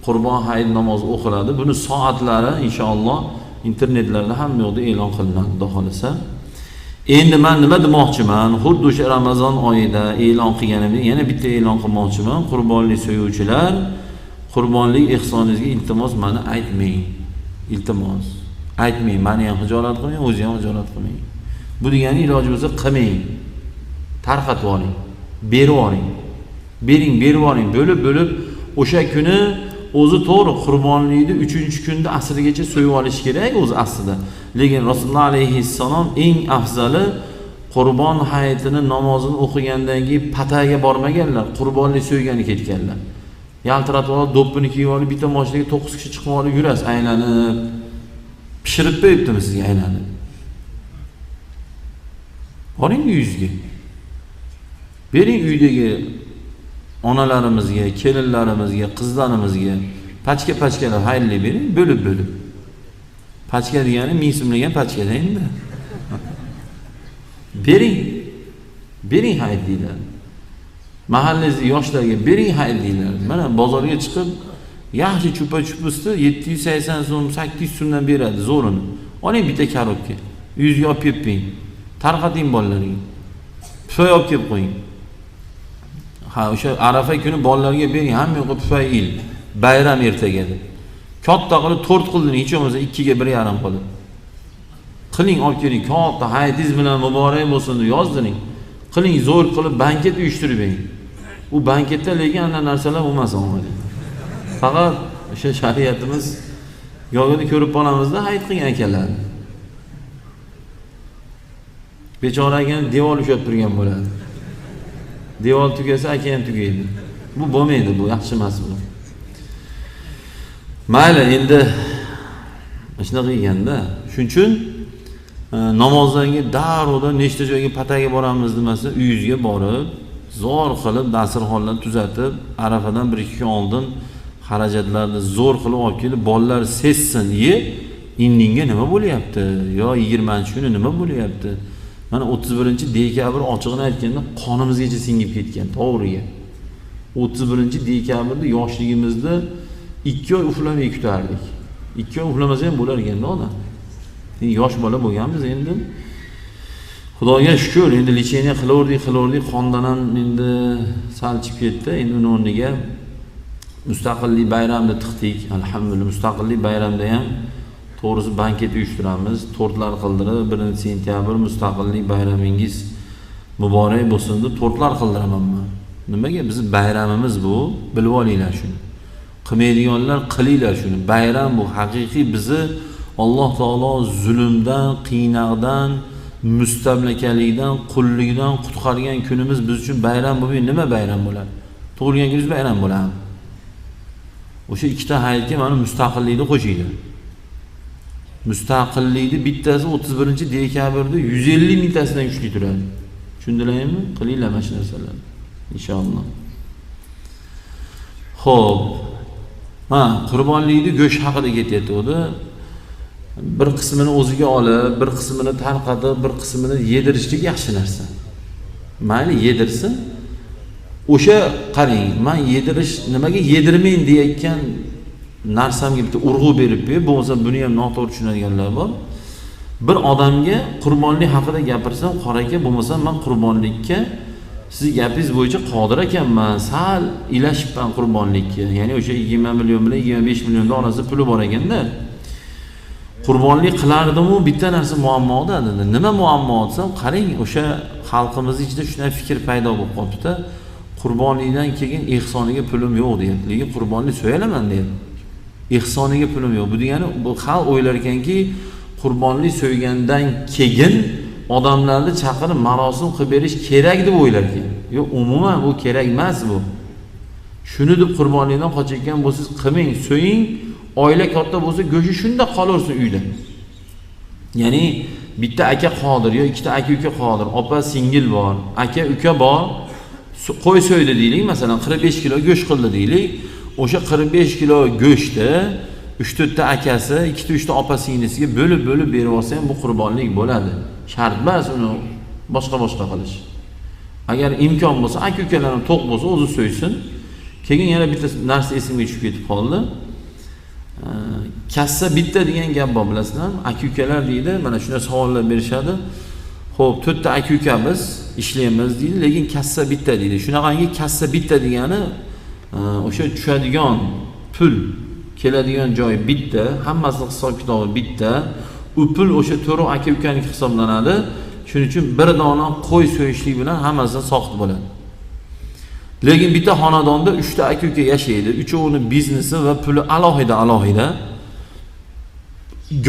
Qurbon hayit namozi o'qiladi. Buni soatlari inshaalloh internetlarda hamma yoqda e'lon qilinadi, Xudo xolasa. Endi men nima demoqchiman? Xuddi o'sha Ramazon oyida e'lon qilganimdek yana bitta e'lon qilmoqchiman. Qurbonlik so'yuvchilar, qurbonlik ehsoningizga iltimos meni aytmang. Iltimos. Aytmang, meni ham xijolat qilmang, o'zi ham xijolat qilmang. Bu degani iloji bo'lsa qilmang. Tarqatib yuboring, berib yuboring. Bering, berib yuboring, bo'lib-bo'lib o'sha kuni o'zi to'g'ri qurbonlikni 3-kunda asrgacha so'yib olish kerak o'zi aslida. Lekin Rasululloh alayhissalom eng afzali qurbon hayitini namozini o'qigandan keyin pataga bormaganlar, qurbonlik so'ygani ketganlar. Yaltiratib olib, do'ppini kiyib olib, bitta mashinaga 9 kishi chiqib olib yurasiz aylanib. Pishirib qo'yibdimi sizga aylanib? Boring uyingizga. Bering uydagi onalarimizga, kelinlarimizga, qizlarimizga pachka-pachkalab xayrli bering, bo'lib-bo'lib. Pachka degani 1000 so'mlagan pachkada endi. Bering. Bering hayitliklar. Mahallangizni yoshlarga bering hayitliklar. Mana bozorga chiqib yaxshi chupa-chupusni 780 so'm, 800 so'mdan beradi zo'rini. Oling bitta korobka. Uyingizga olib kelib qo'ying. Tarqating bolalarga. Pufay olib kelib qo'ying. Ha, o'sha Arafa kuni bolalarga bering, hamma yo'q pufay il. Bayram ertaga deb. Katta qilib tort qilding, hech bo'lmasa 2ga 1.5 qilib. Qiling, olib keling, katta hayitingiz bilan muborak bo'lsin deb yozdiring. Qiling, zo'r qilib banket uyushtirib bering. U banketda lekin ana narsalar bo'lmasin omadi. Faqat o'sha shariatimiz yog'ini ko'rib qolamizda hayit qilgan akalarni. Bechora akani devor ushlab turgan bo'ladi. Devor tugasa aka ham tugaydi. Bu bo'lmaydi, bu yaxshi emas bu. Mayli, endi shunaqa ekanda. Shuning uchun namozdan keyin darrovdan nechta joyga pataga boramiz demasa, uyingizga borib, zo'r qilib dasturxonlarni tuzatib, Arafadan 1-2 kun oldin xarajatlarni zo'r qilib olib kelib, bolalar sezsin, ye, indinga nima bo'lyapti? Yo 20-kuni nima bo'lyapti? Mana 31-dekabr ochig'ini aytganda qonimizgacha singib ketgan, to'g'riga. 31-dekabrda yoshligimizda 2 oy uxlamay kutardik. 2 oy uxlamasa ham bo'lar ekanda odam. Endi yosh bola bo'lganmiz endi. Xudoga shukr, endi lecheniya qilaverdik, qondan ham endi sal chiqib ketdi. Endi uni o'rniga mustaqillik bayramini tiqdik. Alhamdulillah, mustaqillik bayramida ham to'g'risi banket uyushtiramiz, tortlar qildirib, 1-sentyabr mustaqillik bayramingiz muborak bo'lsin deb tortlar qildiraman men. Nimaga? Bizning bayramimiz bu, bilib olinglar shuni. Qilmaydiganlar qilinglar shuni. Bayram bu haqiqiy bizni Alloh taolo zulmdan, qiynaqdan, mustamlakalikdan, qullikdan qutqargan kunimiz biz uchun bayram bo'lmay nima bayram bo'ladi? Tug'ilgan kuningiz bayram bo'ladi. O'sha ikkita hayitga mana mustaqillikni qo'shinglar. Mustaqillikni bittasi 31-dekabrda 150 mingtasidan kuchli turadi. Tushundilarmi? Qilinglar mana shu narsalarni. Inshaalloh. Xo'p. Ha, qurbonlikni go'sht haqida ketyapti. Bir qismini o'ziga olib, bir qismini tarqatib, bir qismini yedirishlik yaxshi narsa. Mayli yedirsin. O'sha qarang, men yedirish nimaga yedirmang deyotgan narsamga bitta urg'u berib qo'yib, bo'lmasa buni ham noto'g'ri tushunadiganlar bor. Bir odamga qurbonlik haqida gapirsam, qora aka, bo'lmasa men qurbonlikka siz gapingiz bo'yicha qodir ekanman, sal ilashibman qurbonlikka. Ya'ni o'sha 20 million bilan 25 millionning orasida puli bor ekanda. Qurbonlik qilardim-u, bitta narsa muammoda dedi. Nima muammo desam, qarang, o'sha xalqimiz ichida shunday fikr paydo bo'lib qolibdi. Qurbonlikdan keyin ehsoniga pulim yo'q deyapti. Lekin qurbonlik so'yalaman deyapti. Ehsoniga pulim yo'q. Bu degani bu xalq o'ylar ekanki, qurbonlik so'ygandan keyin odamlarni chaqirib marosim qilib berish kerak deb o'ylar ekan. Yo'q, umuman bu kerak emas bu. Shuni deb qurbonlikdan qochayotgan bo'lsangiz qilmang, so'ying. Oila katta bo'lsa go'shti shunda qolaversin uyda. Ya'ni bitta aka qodir yo ikkita aka uka qodir, opa singil bor, aka uka bor. Qo'y so'ydi deylik, masalan 45 kilo go'sht qildi deylik. O'sha 45 kilo go'shtni 3-4 ta akasi, 2-3 ta opa singlisiga bo'lib-bo'lib berib olsa ham bu qurbonlik bo'ladi. Shart emas uni boshqa-boshqa qilish. Agar imkon bo'lsa, aka ukalar ham to'q bo'lsa, o'zi so'ysin. Keyin yana bitta narsa esimga tushib ketib qoldi. Kassa bitta degan gap bor, bilasizlarmi? Aka-ukalar deydi, mana shunday savollar berishadi. Xo'p, 4ta aka-uka biz ishlaymiz deydi, lekin kassa bitta deydi. Shunaqangi kassa bitta degani o'sha tushadigan pul keladigan joy bitta, hammasini hisob kitobi bitta. U pul o'sha to'rt aka-ukaniki hisoblanadi. Shuning uchun bir dona qo'y so'yishlik bilan hammasidan soqit bo'ladi. Lekin bitta xonadonda 3 ta aka-uka yashaydi. Uchovini biznesi va puli alohida alohida.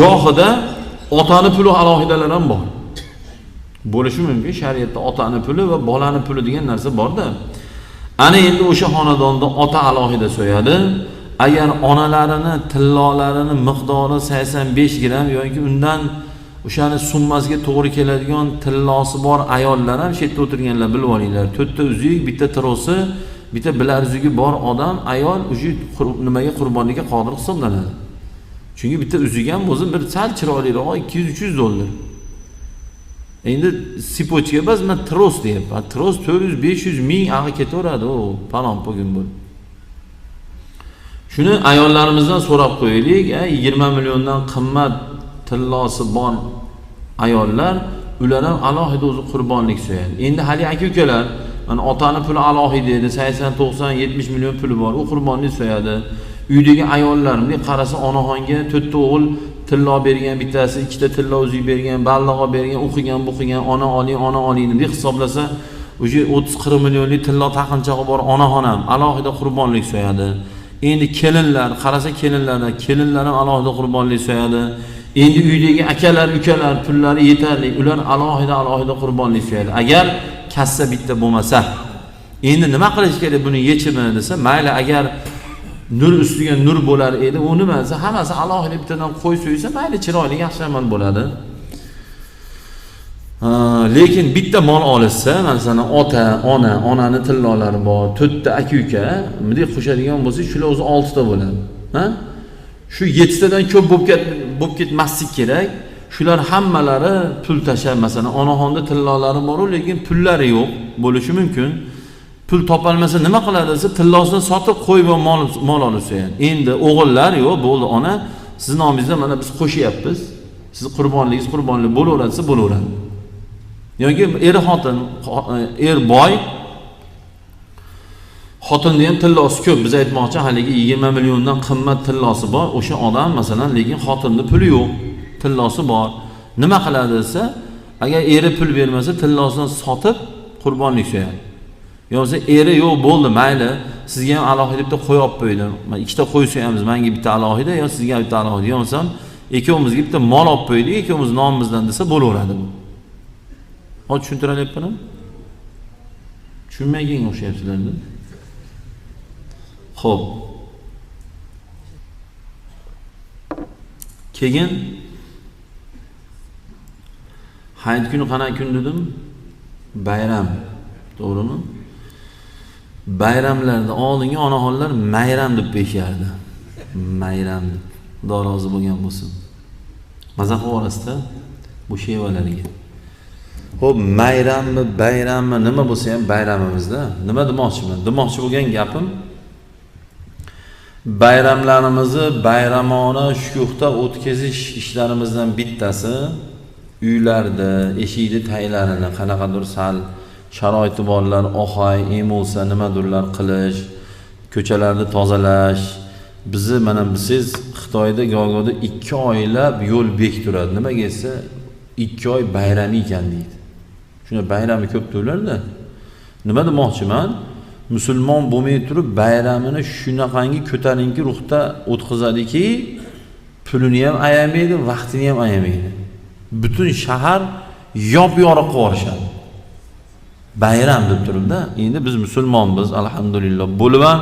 Gohida otani puli alohidalar ham bor. Bo'lishi mumkin, shariatda otani puli va bolani puli degan narsa bor-da. Ana endi o'sha xonadonda ota alohida so'yadi. Agar onalarini tillolarini miqdori 85 gramm yoki undan o'shani summasiga to'g'ri keladigan tillosi bor ayollar ham shu yerda o'tirganlar, bilib olinglar. 4 ta uzuk, bitta tirosi, bitta bilarzugi bor odam, ayol o'sha nimaga qurbonlikka qodir hisoblanadi. Chunki bitta uzuk ham o'zi bir sal chiroyliroq 200-300 dollar. Endi sipochka emas, men tros deyapman. Tros 400-500 ming ag'i ketaveradi u palon bugun bu. Shuni ayollarimizdan so'rab qo'yaylik, 20 milliondan qimmat tillosi bor ayollar, ular ham alohida o'zi qurbonlik so'yadi. Endi hali aka-ukalar, mana otani puli alohida edi, 80, 90, 70 million puli bor, u qurbonlik so'yadi. Uydagi ayollar bunday qarasa onaxonga 4 ta o'g'il tillo bergan, bittasi 2 ta tillo uzuk bergan, ballag'o bergan, o'qigan, buqigan, ona oling, ona oling deb hisoblasa, o'sha 30-40 millionlik tillo taqinchog'i bor onaxon ham alohida qurbonlik so'yadi. Endi kelinlar, qarasa kelinlardan, kelinlar ham alohida qurbonlik so'yadi. Endi uydagi akalar, ukalar pullari yetarli, ular alohida alohida qurbonlik so'yadi. Agar kassa bitta bo'lmasa, endi nima qilish kerak buni yechimi desa, mayli agar nur ustiga nur bo'lar edi, u nima desa, hammasi alohida bittadan qo'y so'ysa, mayli chiroyli yaxshi amal bo'ladi. Lekin bitta mol olishsa, masalan, ota, ona, onani tillolari bor, 4 ta aka-uka, bunday qo'shadigan bo'lsa, shular o'zi 6 ta bo'ladi. Ha? Shu 7 tadan ko'p bo'lib ketmaslik kerak. Shular hammalari pul tashlar, masalan, onaxonda tillolari bor, lekin pullari yo'q bo'lishi mumkin. Pul topolmasa nima qiladi desa, tillosini sotib qo'yib mol olib so'yadi. Endi o'g'illar yo'q, bo'ldi ona, siz nomingizdan mana biz qo'shyapmiz. Siz qurbonligingiz qurbonlik bo'laveradi desa bo'laveradi. Yoki er xotin, er boy, xotinni ham tillosi ko'p. Biz aytmoqchi, haligi 20 milliondan qimmat tillosi bor, o'sha odam masalan, lekin xotinning puli yo'q, tillosi bor. Nima qiladi desa, agar eri pul bermasa, tillosini sotib qurbonlik so'yadi. Yo'qsa eri yo'q bo'ldi, mayli, sizga ham alohida bitta qo'y olib qo'ydim. Mana 2 ta qo'y so'yamiz, menga bitta alohida, yo sizga bitta alohida, yo bo'lmasam ikkovimizga bitta mol olib qo'ydik, ikkovimiz nomimizdan desa bo'laveradi bu. Hozir tushuntiryapmanmi? Tushunmaganga o'xshayapsizlar-da. Xo'p. Keyin hayit kuni qanaqa kun dedim? Bayram. To'g'rimi? Bayramlarda oldingi onaxonlar mayram deb deyishardi. Mayram deb. Xudo rozi bo'lgan bo'lsin. Maza qilib yuborasizda bu shevalarga. Xo'p, mayrammi, bayrammi, nima bo'lsa ham bayramimizda. Nima demoqchiman? Demoqchi bo'lgan gapim, bayramlarimizni bayramona shukuhda o'tkazish ishlarimizdan bittasi uylarda eshikni taglarini qanaqadir sal sharoiti borlar ohay, bo'lsa nimadurlar qilish, ko'chalarni tozalash. Bizni mana bilsangiz Xitoyda Gogoda 2 oylab yo'l bek turadi. Nimaga desa 2 oy bayrami ekan deydi. Shunda bayrami ko'p to'larda. Nima demoqchiman? Musulmon bo'lmay turib bayramini shunaqangi ko'tarinki ruhda o'tkazadiki, pulini ham ayamaydi, vaqtini ham ayamaydi. Butun shahar yop-yorug' qilib yuborishadi. Bayram deb turibdi. Endi biz musulmonmiz, alhamdulillah. Bo'lib ham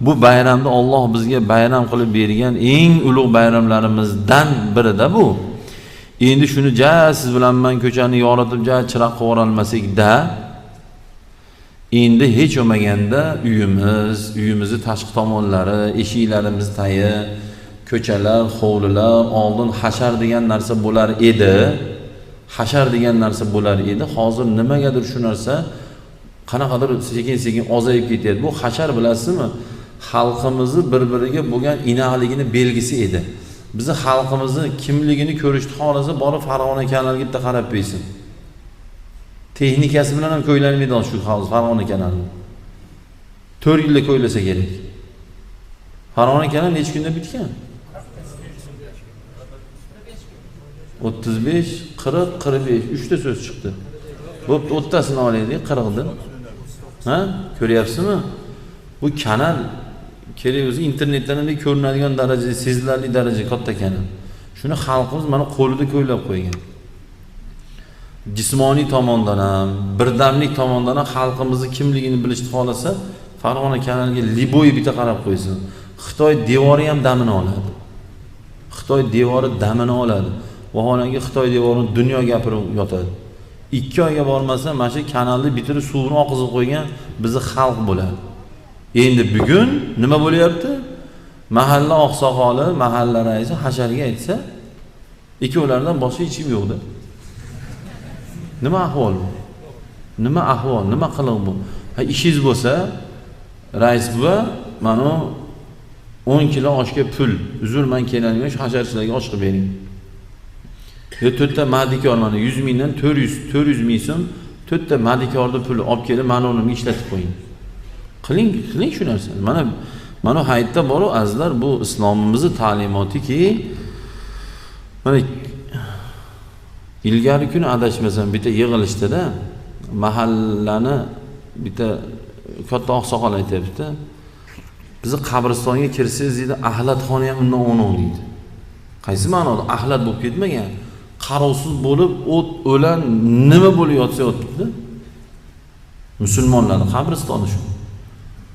bu bayramni Alloh bizga bayram qilib bergan eng ulug' bayramlarimizdan birida bu. Endi shuni ja siz bilan men ko'chani yoritib ja chiroq qilib yuborolmasak-da, endi hech bo'lmaganda uyimiz, uyimizni tashqi tomonlari, eshiklarimiz tayi, ko'chalar, hovlilar, oldin hashar degan narsa bo'lar edi. Hashar degan narsa bo'lar edi. Hozir nimagadir shu narsa Qanaqadir sekin-sekin ozayib ketyapti. Bu hashar bilasizmi? Xalqimizni bir-biriga bo'lgan inaqligini belgisi edi. Bizni xalqimizni kimligini ko'rishni xohlasa, borib Farg'ona kanaliga bitta qarab bersin. Texnikasi bilan ham ko'ylanmaydi shu Farg'ona kanalini. 4 yilda ko'ylasa kerak. Farg'ona kanali necha kunda bitgan? 35, 40, 45, 3 ta so'z chiqdi. Bo'pti, 30tasini olaylik, 40dan. Ha? Ko'ryapsizmi? Bu kanal kerak o'zi internetdan ham ko'rinadigan darajada, sezilarli daraja katta kanal. Shuni xalqimiz mana qo'lida ko'ylab qo'ygan. Jismoniy tomondan ham, birdamlik tomondan ham xalqimizni kimligini bilishni xohlasa, Farg'ona kanaliga liboy bitta qarab qo'ysin. Xitoy devori ham damini oladi. Xitoy devori damini oladi. Vaholanki Xitoy devorini dunyo gapirib yotadi. 2 oyga bormasa mana shu kanalni bitirib suvini oqizib qo'ygan bizni xalq bo'ladi. Endi bugun nima bo'lyapti? Mahalla oqsoqoli, mahalla raisi hasharga aytsa, ikkovlaridan boshqa hech kim yo'qda. Nima ahvol bu? Nima ahvol? Nima qiliq bu? Ha, ishingiz bo'lsa, rais buva, mana 10 kilo oshga pul, uzr men keladigan shu hasharchilarga osh qilib bering. Yo 4 ta madikor mana 100 mingdan 400 ming so'm 4 ta madikorni puli olib kelib mani o'rnimga ishlatib qo'ying. Qiling, qiling shu narsani. Mana hayitda boru azizlar, bu islomimizning ta'limotiki, mana ilgari kuni adashmasam bitta yig'ilishda mahallani bitta katta oqsoqol aytayapti. Bizni qabristonga kirsangiz deydi, axlatxona ham undan o'noq deydi. Qaysi ma'noda axlat bo'lib ketmagan? Qarovsiz bo'lib, o't o'lan nima bo'lib yotsa yotibdi. Musulmonlarning qabristoni shu.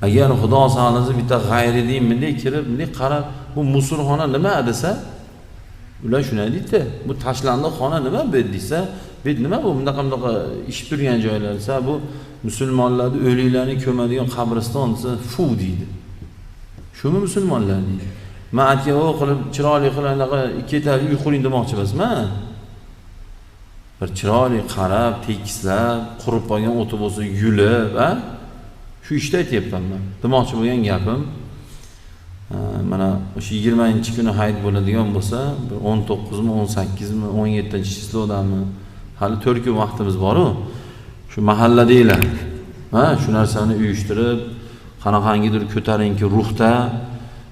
Agar Xudo saqlasa bitta g'ayri din bunday kirib, bunday qarab, bu musulxona nima desa, ular shunday deydi. Bu tashlandiq xona nima bu desa, bu nima bu bunaqa bunaqa ishib turgan joylar desa, bu musulmonlarni o'liklarni ko'madigan qabriston desa, fu deydi. Shumi musulmonlar deydi. Men aytgan o qilib chiroyli qilib anaqa ketadi uy quring demoqchi emasman. Bir chiroyli qarab, tekislab, qurib qolgan o'ti bo'lsa yulib, ha? Shu ishda aytyapman men. Demoqchi bo'lgan gapim, mana o'sha 20-kuni hayit bo'ladigan bo'lsa, bir 19mi, 18mi, 17-chislodami, hali 4 kun vaqtimiz bor-u. Shu mahalladagilar, ha, shu narsani uyushtirib, qanaqangidir ko'tarinki ruhda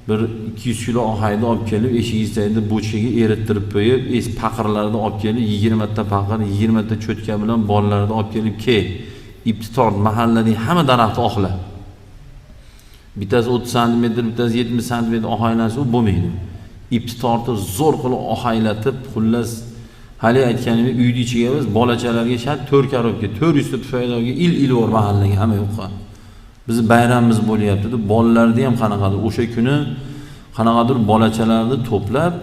bir 200 kilo ohayni olib kelib, eshigingiz tagida bochkaga erittirib qo'yib, es paqirlarni olib kelib, 20 ta paqir, 20 ta cho'tka bilan bolalarni olib kelib, ke, ipni tort, mahallaning hamma daraxti oqla. Bittasi 30 sm, bittasi 70 sm ohaylansa u bo'lmaydi. Ipni tortib zo'r qilib ohaylatib, xullas hali aytganimdek uyni ichiga emas, bolachalarga shart 4 korobka, 400 ta tufaylarga il-il bor mahallaga hamma yo'qqa. Bizni bayramimiz bo'lyapti deb bolalarni ham qanaqadir o'sha kuni qanaqadir bolachalarni to'plab,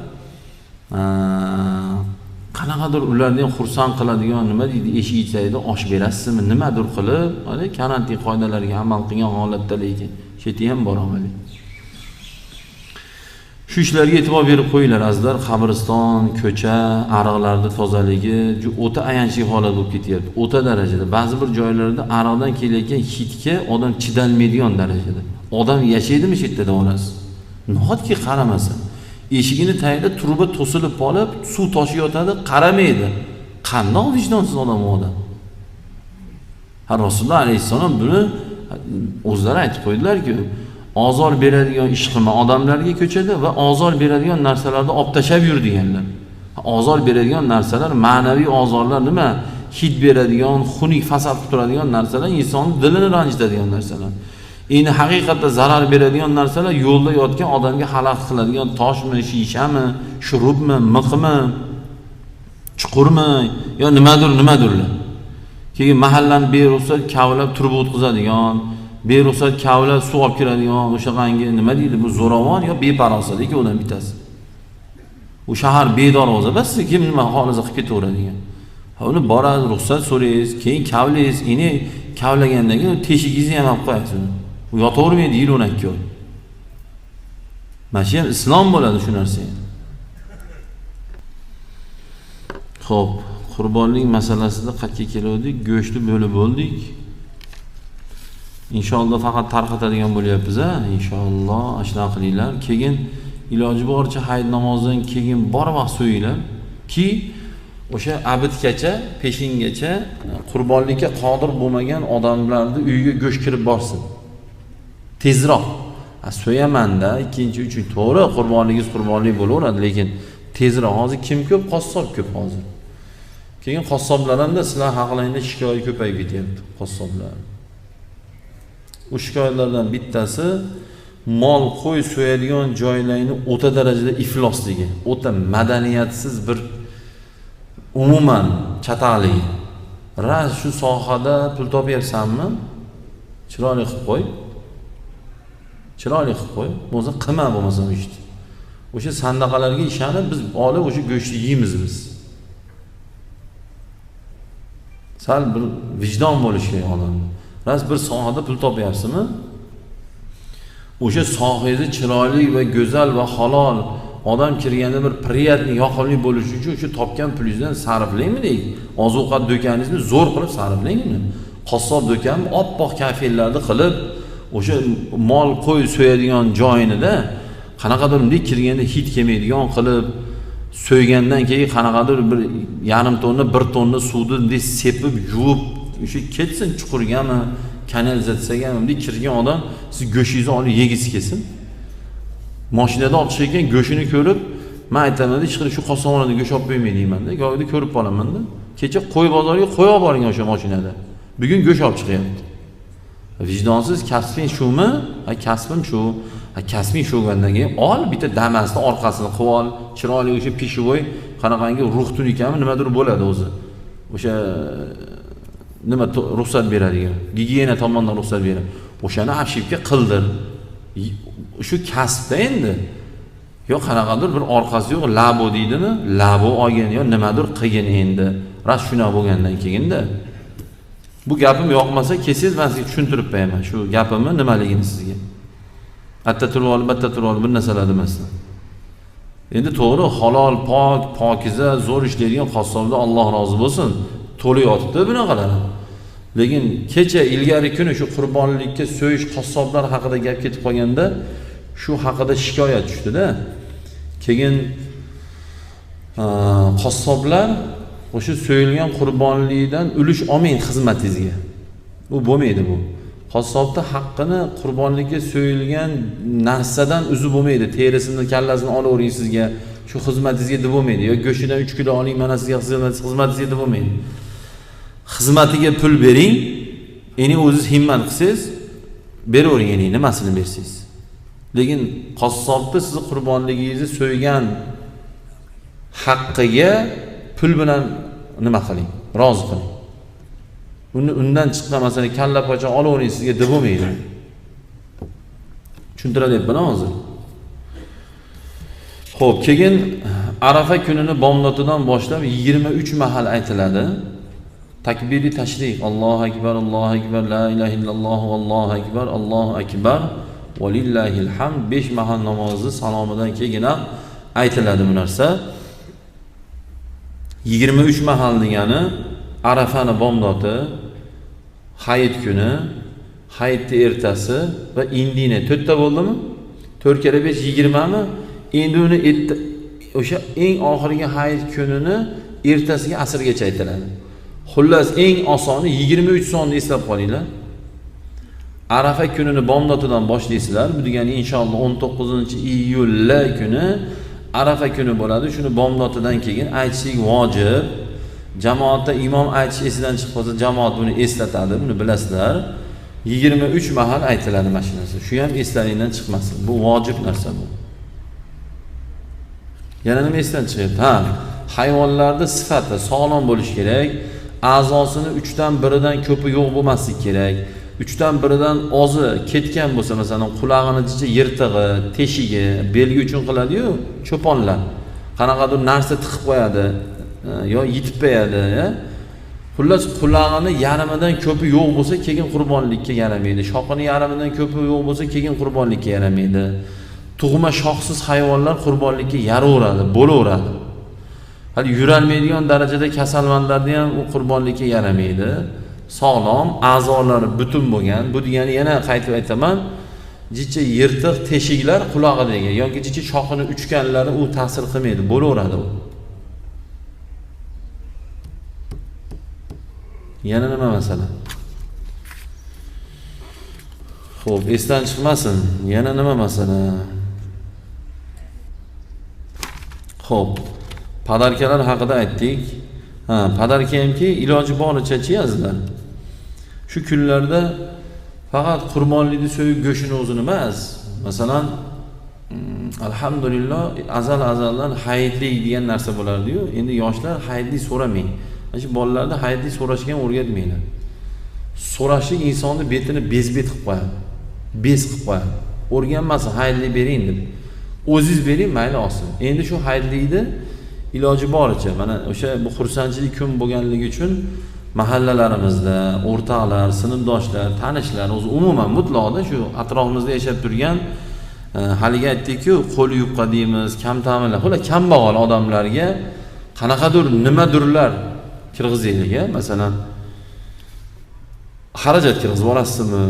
qanaqadir ularni ham xursand qiladigan nima deydi, eshik tagida osh berasizmi, nimadir qilib, hali karantin qoidalariga amal qilgan holatda, lekin cheti ham bor amali. Shu ishlarga e'tibor berib qo'yinglar azizlar. Qabriston, ko'cha, ariqlarning tozaligi o'ta ayanchli holat bo'lib ketyapti. O'ta darajada. Ba'zi bir joylarda ariqdan kelayotgan hidga odam chidalmaydigan darajada. Odam yashaydimi shu yerda olasiz? Nahotki qaramasa. Eshigini tagida truba to'silib qolib, suv toshib yotadi, qaramaydi. Qandoq vijdonsiz odam u odam. Ha, Rasululloh alayhissalom buni o'zlari aytib qo'ydilar-ku, ozor beradigan ish qilma odamlarga ko'chada va ozor beradigan narsalarni olib tashlab yur deganlar. Ozor beradigan narsalar, ma'naviy ozorlar nima? Hid beradigan, xunuk fasad qilib turadigan narsalar, insonning dilini ranjitadigan narsalar. Endi haqiqatda zarar beradigan narsalar yo'lda yotgan odamga xalaqit qiladigan toshmi, shishami, shurubmi, miqmi, chuqurmi yo nimadir, nimadirlar. Keyin mahallani beruxsat kavlab turib o'tkazadigan, beruxsat kavlab suv olib kiradigan o'shaqangi nima deydi, bu zo'ravon yo beparosat ikkovidan bittasi. U shahar bedor bo'lsa, bas kim nima xohlasa qilib ketaveradigan. Ha, uni borasiz, ruxsat so'raysiz, keyin kavlaysiz, ini kavlagandan keyin teshigingizni ham olib qo'yasiz uni. U yotavermaydi yil 12 oy. Mana shu ham islom bo'ladi shu narsa. Xo'p, qurbonlik masalasida qayerga keldik? Go'shtni bo'lib bo'ldik. Inshaalloh faqat tarqatadigan bo'lyapmiz, a? Inshaalloh shunaqa qilinglar. Keyin iloji boricha hayit namozidan keyin bor vaqt so'yinglar ki o'sha abidgacha, peshingacha qurbonlikka qodir bo'lmagan odamlarni uyiga go'sht kirib borsin. Tezroq. So'yamanda, ikkinchi, uchinchi, to'g'ri, qurbonligingiz qurbonlik bo'laveradi, lekin tezroq. Hozir kim ko'p? Qassob ko'p hozir. Keyin qassoblar hamda sizlar haqlaringda shikoyat ko'payib ketyapti, qassoblar. U shikoyatlardan bittasi mol qo'y so'yadigan joylarni o'ta darajada iflosligi, o'ta madaniyatsiz bir umuman chataqligi. Ras shu sohada pul topyapsanmi? Chiroyli qilib qo'y. Chiroyli qilib qo'y. Bo'lmasa qilma, bo'lmasa u ishni. O'sha sandaqalarga ishonib biz olib o'sha go'shtni yeymiz biz. Sal bir vijdon bo'lishi kerak odamda. Ras bir sohada pul topyapsizmi? O'sha sohangizni chiroyli va go'zal va halol odam kirganda bir priyatni, yoqimli bo'lishi uchun o'sha topgan pulingizdan sarflangmi deydi. Oziq-ovqat do'koningizni zo'r qilib sarflang uni. Qassob do'konmi oppoq kafellarni qilib, o'sha mol qo'y so'yadigan joyinida qanaqadir bunday kirganda hid kelmaydigan qilib, so'ygandan keyin qanaqadir bir yarim tonna, bir tonna suvni bunday sepib, yuvib, o'sha ketsin chuqurgami, kanalizatsiyagami, bunday kirgan odam siz go'shingizni olib yegisi kelsin. Mashinada olib chiqayotgan go'shini ko'rib, men aytaman, hech qilib shu qassobxonada go'sht olib qo'ymay deyman-da, go'yda ko'rib qolaman-da. Kecha qo'y bozoriga qo'y olib borgan o'sha mashinada. Bugun go'sht olib chiqyapti. Vijdonsiz kasbing shumi? Ha, kasbim shu. Ha, kasbing shu bo'lgandan keyin ol, bitta damasini orqasini qilib ol, chiroyli o'sha pishivoy qanaqangi ruh tunikami nimadir bo'ladi o'zi. O'sha nima ruxsat beradigan, gigiyena tomondan ruxsat beradi. O'shani obshivka qildir. Shu kasbda endi yo qanaqadir bir orqasi yo'q, labo deydimi? Labo olgin yo nimadir qilgin endi. Ras shunaqa bo'lgandan keyinda. Bu gapim yoqmasa kelsangiz men sizga tushuntirib beraman shu gapimni nimaligini sizga. Atta turib olib, bitta turib olib bir narsalar demasdan. Endi to'g'ri, halol, pok, pokiza, zo'r ishlaydigan qassoblar Alloh rozi bo'lsin, to'la yotibdi bunaqalar. Lekin kecha ilgari kuni shu qurbonlikka so'yish qassoblar haqida gap ketib qolganda shu haqida shikoyat tushdida. Keyin qassoblar o'sha so'yilgan qurbonlikdan ulush olmang xizmatingizga. Bu bo'lmaydi bu. Qassobda haqqini qurbonlikka so'yilgan narsadan uzib bo'lmaydi. Terisini, kallasini olavering sizga, shu xizmatingizga deb bo'lmaydi. Yo go'shidan 3 kilo oling, mana sizga xizmatingizga deb bo'lmaydi. Xizmatiga pul bering, endi o'zingiz himmat qilsangiz, beravering endi nimasini bersangiz. Lekin qassobni sizni qurbonligingizni so'ygan haqqiga pul bilan nima qiling, rozi qiling. Uni undan chiqqan masalan kalla pocha olavering sizga deb bo'lmaydi. Tushuntiryapman hozir. Xo'p, keyin Arafa kunini bomdotidan boshlab 23 mahal aytiladi. Takbiri tashriq, Allohu akbar, Allohu akbar, la ilaha illalloh, Allohu akbar, Allohu akbar va lillahil hamd 5 mahal namozi salomidan keyin ham aytiladi bu narsa. 23 mahal degani Arafani bomdoti, hayit kuni, hayitni ertasi va indini 4 ta bo'ldimi? 4 kere 5 20 mi? Endi uni o'sha eng oxirgi hayit kunini ertasiga asrgacha aytiladi. Xullas eng osoni 23 sonni eslab qolinglar. Arafa kunini bomdotidan boshlaysizlar. Bu degani inshaalloh 19-iyul kuni Arafa kuni bo'ladi. Shuni bomdotidan keyin aytishlik vojib. Jamoatda imom aytish esidan chiqib qolsa, jamoat buni eslatadi, buni bilasizlar. 23 mahal aytiladi mana shu narsa. Shu ham eslaringdan chiqmasin. Bu vojib narsa bu. Yana nima esdan chiqyapti? Ha, hayvonlarda sifati sog'lom bo'lishi kerak. A'zosini 3dan 1dan ko'pi yo'q bo'lmasligi kerak. 3dan 1dan ozi ketgan bo'lsa, masalan, qulog'ini jicha yirtig'i, teshigi, belgi uchun qiladi-yu cho'ponlar. Qanaqadir narsa tiqib qo'yadi, yo yitib qo'yadi, Xullas qulog'ini yarmidan ko'pi yo'q bo'lsa, keyin qurbonlikka yaramaydi. Shoxini yarmidan ko'pi yo'q bo'lsa, keyin qurbonlikka yaramaydi. Tug'ma shoxsiz hayvonlar qurbonlikka yaraveradi, bo'laveradi. Hali yurolmaydigan darajada kasalmandlarni ham u qurbonlikka yaramaydi. Sog'lom, a'zolari butun bo'lgan. Bu degani yana qaytib aytaman, jicha yirtiq teshiklar qulog'idagi yoki jicha shoxini uchganlari u ta'sir qilmaydi, bo'laveradi u. Yana nima masala? Xo'p, esdan chiqmasin. Yana nima masala? Xo'p, podarkalar haqida aytdik. Ha, podarka hamki iloji boricha-chi azizlar. Shu kunlarda faqat qurbonlikni so'yib go'shtini o'zini emas, masalan, alhamdulillah azal-azaldan hayitlik degan narsa bo'lardi-yu, endi yoshlar hayitlik so'ramang. Mana shu bolalarni hayitlik so'rashga ham o'rgatmanglar. So'rashlik insonni betini bezbet qilib qo'yadi. Bez qilib qo'yadi. O'rganmasin, hayitlik bering deb. O'zingiz bering, mayli olsin. Endi shu hayitlikni iloji boricha mana o'sha bu xursandchilik kun bo'lganligi uchun mahallalarimizda o'rtoqlar, sinfdoshlar, tanishlar, o'zi umuman mutlaqda shu atrofimizda yashab turgan haligi aytdik-ku, qo'li yupqa deymiz, kam ta'minlar, xullas kambag'al odamlarga qanaqadir nimadirlar kirgizaylik, masalan, xarajat kirgizib olasizmi?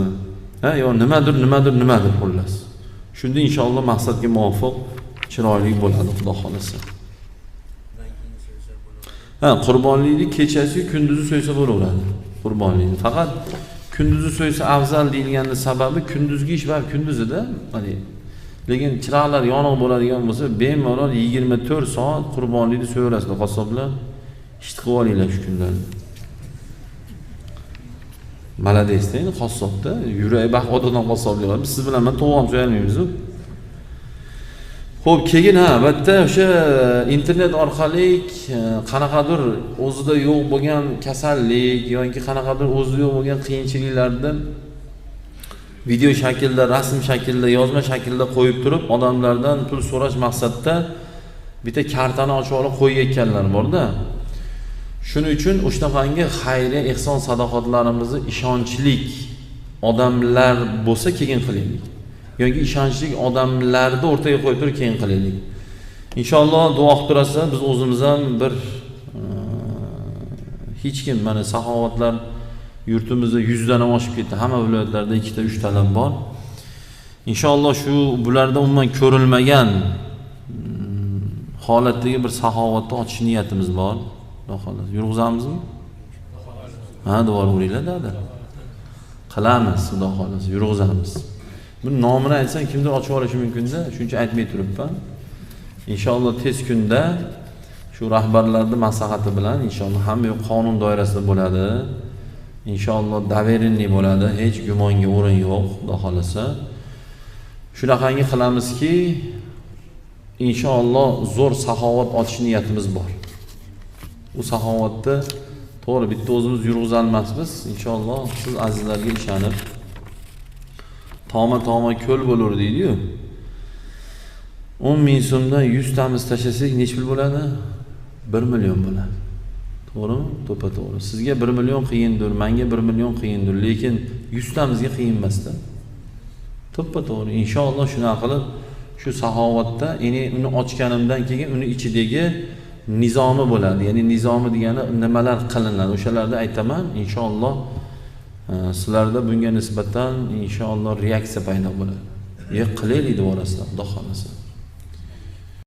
Ha, yo nimadir, nimadir, nimadir xullas. Shunda inshaalloh maqsadga muvofiq chiroyli bo'ladi, Xudo xolasa. Ha, qurbonlikni kechasi kunduzi so'ysa bo'laveradi. Qurbonlikni faqat kunduzi so'ysa afzal deyilganning sababi kunduzgi ish va kunduzida, hani lekin chiroqlar yoniq bo'ladigan bo'lsa, bemalol 24 soat qurbonlikni so'yaverasizlar, qassoblar. Ish qilib olinglar shu kunlarni. Maladesda endi qassobda yuragi baquvvat odam qassoblik qiladi. Biz siz bilan men to'g'on so'yalmaymiz-ku. Xo'p, keyin ha, albatta o'sha internet orqali qanaqadir o'zida yo'q bo'lgan kasallik yoki qanaqadir o'zida yo'q bo'lgan qiyinchiliklarni video shaklda, rasm shaklda, yozma shaklda qo'yib turib, odamlardan pul so'rash maqsadida bitta kartani ochib olib qo'yayotganlar bor-da. Shuning uchun o'shanaqangi xayriya, ehson sadoqatlarimizni ishonchlik odamlar bo'lsa keyin qilaylik. Yoki ishonchli odamlarni o'rtaga qo'yib turib keyin qilaylik. Inshaalloh duo qilib turasizlar, biz o'zimiz ham bir hech kim mana saxovatlar yurtimizda 100 dan ham oshib ketdi. Hamma viloyatlarda 2 ta 3 tadan bor. Inshaalloh shu bularda umuman ko'rilmagan holatdagi bir saxovatni ochish niyatimiz bor. Xudo xohlasa yurg'izamizmi? Ha, duo uringlar dada. Qilamiz, Xudo xohlasa yurg'izamiz. Buni nomini aytsam kimdir ochib olishi mumkin-da, shuning uchun aytmay turibman. Inshaalloh tez kunda shu rahbarlarning maslahati bilan inshaalloh hamma yo'q qonun doirasida bo'ladi. Inshaalloh доверенный bo'ladi, hech gumonga o'rin yo'q, Xudo xohlasa. Shunaqangi qilamizki, inshaalloh zo'r saxovat ochish niyatimiz bor. U saxovatni to'g'ri bitta o'zimiz yurg'izolmasmiz. Inshaalloh siz azizlarga ishonib toma-toma ko'l bo'lur deydi-yu. 10 ming so'mdan 100 tamiz tashlasak necha pul bo'ladi? 1 million bo'ladi. To'g'rimi? To'ppa-to'g'ri. Sizga 1 million qiyindir, menga 1 million qiyindir, lekin 100 tamizga qiyin emas-da. To'ppa-to'g'ri. Inshaalloh shuna qilib shu saxovatda endi uni ochganimdan keyin uni ichidagi nizomi bo'ladi. Ya'ni nizomi degani nimalar qilinadi, o'shalarni aytaman. Inshaalloh sizlarda bunga nisbatan inshaalloh reaksiya paydo bo'ladi. Qilaylik deb orasida, Xudo xohlasa.